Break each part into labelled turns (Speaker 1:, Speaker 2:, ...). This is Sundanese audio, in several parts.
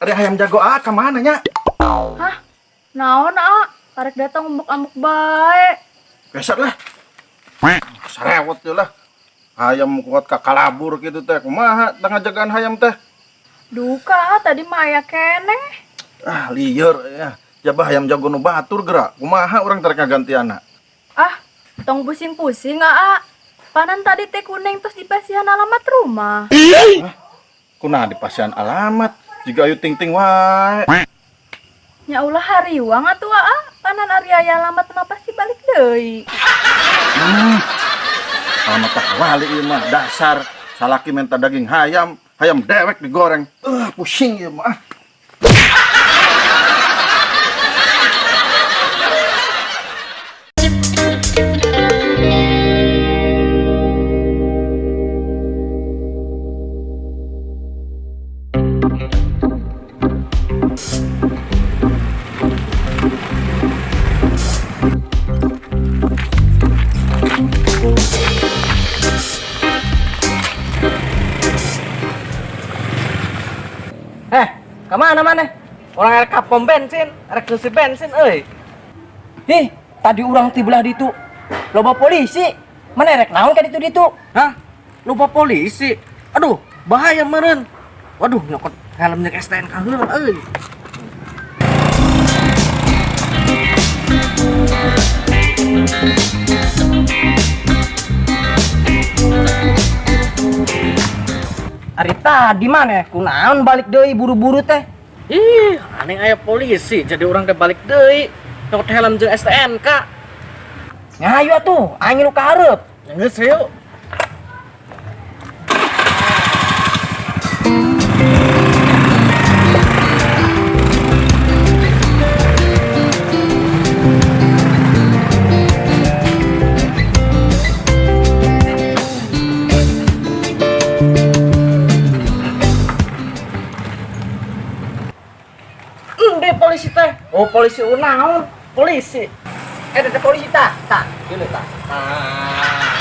Speaker 1: Ari hayam jago ah ka mana nya?
Speaker 2: Hah? Naon, ah? Karek datang ambek-ambek bae.
Speaker 1: Geser lah. Sarewot ieu lah. Hayam kuat ka kalabur kitu teh kumaha tengah jagaan hayam teh.
Speaker 2: Duka, ah, tadi mah aya keneh.
Speaker 1: Ah, lieur ya. Jaba hayam jago nu batur gerak. Kumaha urang teh rek ngagantianna?
Speaker 2: Ah, tong pusing-pusing, ah. Panan tadi teh kuning terus dipasihan alamat rumah.
Speaker 1: Kunaha dipasihan alamat? Jiga ayu ting-ting wae.
Speaker 2: Nya ulah hariwang atuh, ah. Panan ari aya alamat mah pasti balik deui.
Speaker 1: Alamat tak wali ieu mah dasar salaki minta daging hayam, hayam dewek digoreng. Pusing ieu mah.
Speaker 3: Eh, kemana mana? Orang rek ka pom bensin, rek ngeusi bensin euy.
Speaker 4: Hih, tadi urang ti belah ditu. Loba polisi. Mana rek naon ka ditu ditu?
Speaker 3: Hah? Lupa polisi. Aduh, bahaya meureun. Waduh, nyokot helm jeung STNK heula euy.
Speaker 4: Ari tadi mana? Kunaon balik deui buru-buru teh?
Speaker 3: Ih, aneh aya polisi, jadi urang teh balik deui. Nyokot helm jeung STNK.
Speaker 4: Ngahayu atuh, aing nu ka hareup.
Speaker 3: Geus yuk. Ende polisi teh. Oh, polisi unaon? Polisi.
Speaker 4: Eh, teh polisi tah. Tah, ieu tah.
Speaker 3: Ah.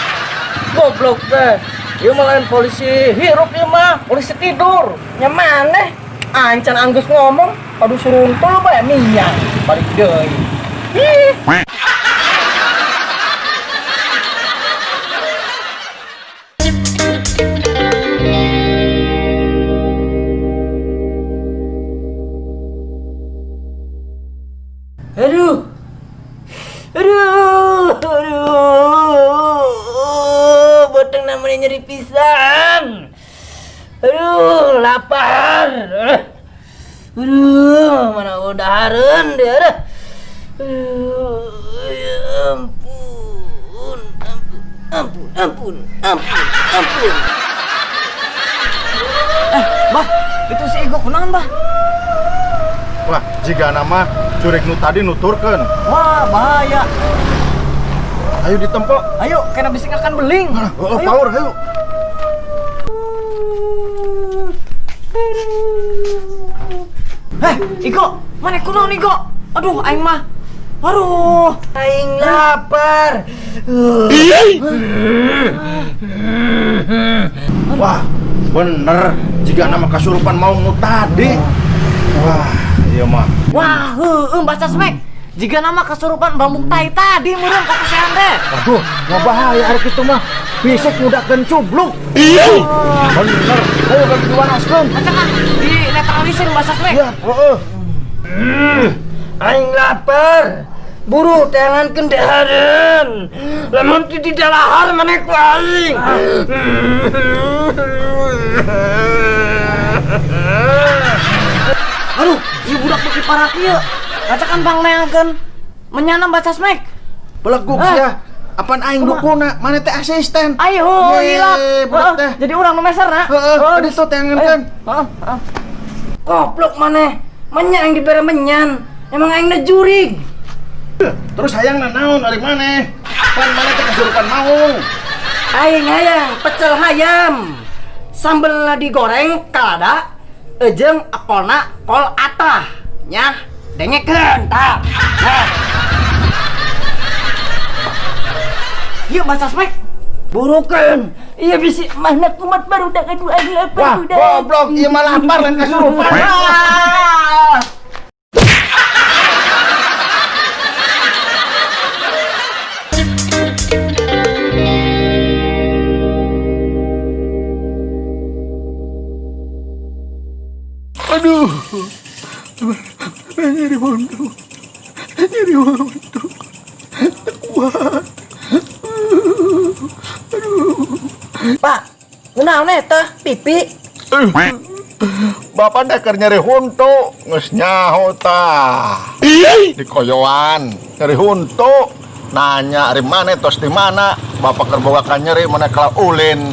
Speaker 3: Goblok teh. Ieu mah lain polisi hirup ieu mah, polisi tidur.
Speaker 4: Nya maneh? Aing can anggeus ngomong, padu suruntul bae miang. Balik deui.
Speaker 3: Ih.
Speaker 4: Aduh. Aduh, aduh. Boteng namanya nyeri pisan. Aduh, lapar. Aduh, mana udah hareun dia. Aduh. Aduh, ya ampun. Ampun, ampun, ampun, ampun, ampun. Bah, itu si Ego kunaon, Bah?
Speaker 1: Wah, jiga nama jurig nu tadi nuturkeun.
Speaker 4: Wah, bahaya.
Speaker 1: Ayo ditempo.
Speaker 4: Ayo, kena bising akan beling.
Speaker 1: Oh, power, ayo.
Speaker 4: Eh, Iko, mana kunaon Iko? Aduh, aing mah. Aduh, aing lapar.
Speaker 1: Wah, bener. Jiga nama kasurupan mau nu tadi. Wah, iya mah.
Speaker 4: Wah, heueuh baca smek. Jiga nama kasurupan bambung tai tadi meureun ka kasehan teh.
Speaker 1: Aduh, nggak bahaya hari itu mah. Fisik mudakeun cubluk. Bener. Ayo kan diwanaskeun.
Speaker 4: Acan dinetralisir baca smek.
Speaker 1: Iya, heeh.
Speaker 4: Aing lapar. Buru teangankeun dahareun. Lamun ti didalahar maneh ku aing. Aduh, ieu budak beuki parah kieu. Ngacakan bang neangan menyanam baca smek.
Speaker 1: Beleguk
Speaker 4: Ah.
Speaker 1: sia. Apaan aing dukuna? Mana teh asisten?
Speaker 4: Ayo,
Speaker 1: Ye,
Speaker 4: hilap.
Speaker 1: budak
Speaker 4: Heeh,
Speaker 1: teh.
Speaker 4: jadi urang nu meser na.
Speaker 1: Heeh, tadi tuh teangankeun.
Speaker 4: Heeh, heeh. Goblok maneh. Menyan yang dibere menyan. Emang aing na jurig.
Speaker 1: Terus hayang naon ari maneh? Pan maneh teh kasurupan maung.
Speaker 4: Aing hayang pecel hayam. Sambelna digoreng kalada, ejeng ekolna kol atah. Nyah, dengekeun tah. Nah. Yuk baca smek. Burukeun. Iya bisi mana kumat barudak, aduh aing lapar
Speaker 1: Wah,
Speaker 4: budak.
Speaker 1: goblok, ieu mah lapar lain kasurupan.
Speaker 4: Ah.
Speaker 1: Aduh. Nyeri huntu. Nyeri huntu. Kuat.
Speaker 4: Pak, kunaon eta? Pipi.
Speaker 1: Bapak teh keur nyeri huntu, geus nyaho tah. Di koyoan, nyeri huntu. Nanya ari maneh tos di mana? Bapak keur boga ka nyeri maneh kalah ulin.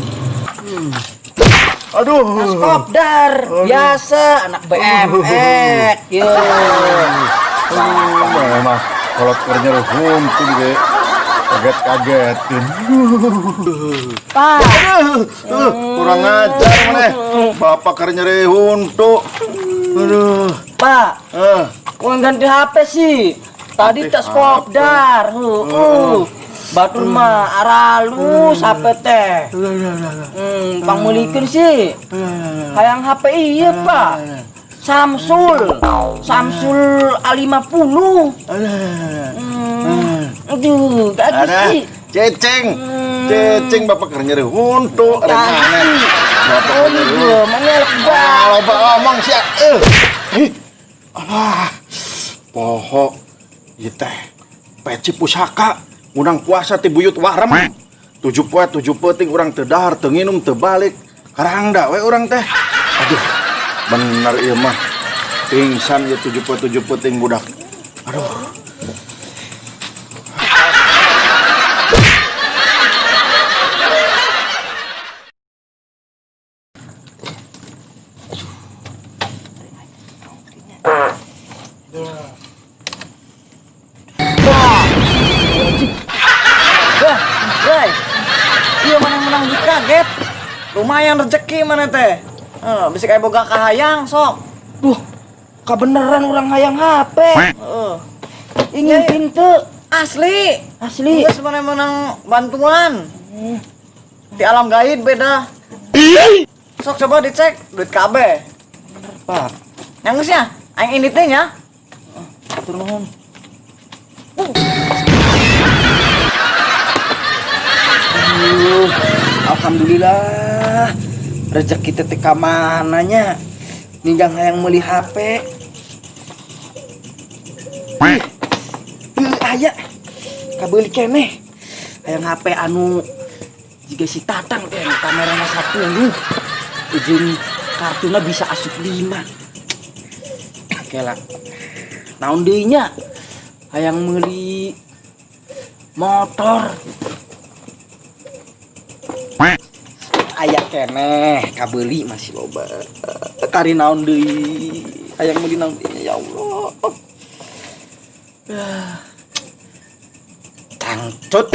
Speaker 1: Aduh.
Speaker 4: Kopdar, biasa anak BMX. Yo.
Speaker 1: Aduh, mah kalau keur nyeri huntu ge kaget-kagetin.
Speaker 4: Pak,
Speaker 1: Kurang ajar maneh. Bapak keur nyeri huntu. Aduh.
Speaker 4: Pak,
Speaker 1: Eh,
Speaker 4: uang ganti HP sih. Tadi
Speaker 1: Ganti
Speaker 4: tas kopdar, heuh. Batur mah aralus HP teh. Pangmeulikeun sih. Hayang HP iya, Pak. Samsul. Samsul A50. Aduh, gagus
Speaker 1: Ada
Speaker 4: sih.
Speaker 1: ceceng. Ceceng bapak keur nyeri huntu ari maneh. Bapak
Speaker 4: Oh,
Speaker 1: keur nyeri
Speaker 4: iya, mana elek
Speaker 1: Ah,
Speaker 4: banget.
Speaker 1: loba omong sia. Eh. Ih. Alah. Poho ieu teh peci pusaka ngundang kuasa ti buyut warem. 7 poe 7 peuting urang teu dahar, teu nginum, teu balik. Karangda we urang teh. Aduh, bener ieu mah. Pingsan ieu 7 poe 7 peuting budak. Aduh.
Speaker 3: Wah, woi. Iya mana menang duit kaget. Lumayan rezeki mana teh. Eh, bisa kayak boga kahayang sok.
Speaker 4: Duh, kabeneran orang hayang HP.
Speaker 3: Heeh.
Speaker 4: Ingin pintu.
Speaker 3: Asli.
Speaker 4: Asli.
Speaker 3: Geus mana menang bantuan. Di alam gaib beda. Sok coba dicek duit KB.
Speaker 4: Pak,
Speaker 3: Yang geus nya, aing ini teh nya.
Speaker 4: atur nuhun. Aduh, alhamdulillah. Rezeki teh ka mana nya? Ninggang hayang meuli HP. Ih, aya. Kabeuli keneh. Hayang HP anu jiga si Tatang teh anu kamerana 10. Ujung kartuna bisa asup 5. Oke lah. Naon deui nya? Hayang meuli motor. Aya keneh kabeuli masih loba. Kari naon deui? Hayang meuli naon deui ya Allah. Cangcut.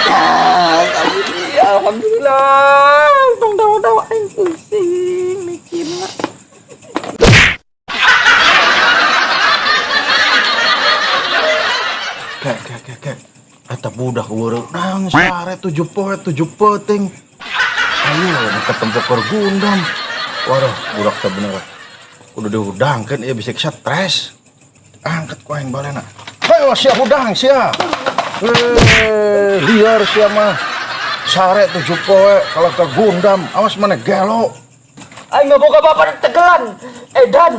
Speaker 4: Ah, kabeuli alhamdulillah. Tong dawa-dawa aing pusing mikirna.
Speaker 1: Kek, kek, kek, kek. Eta budak weureuh sare 7 poe 7 peuting. Ayo, nu ketemu keur gundam. Waduh, budak teh bener. Kudu dihudangkeun ieu bisa stres. Angkat ku aing balena. Hayo sia hudang sia. Eh, liar sia mah. Sare 7 poe kalau ke gundam, awas mana gelo.
Speaker 4: Aing boga bapak tegelan. Edan.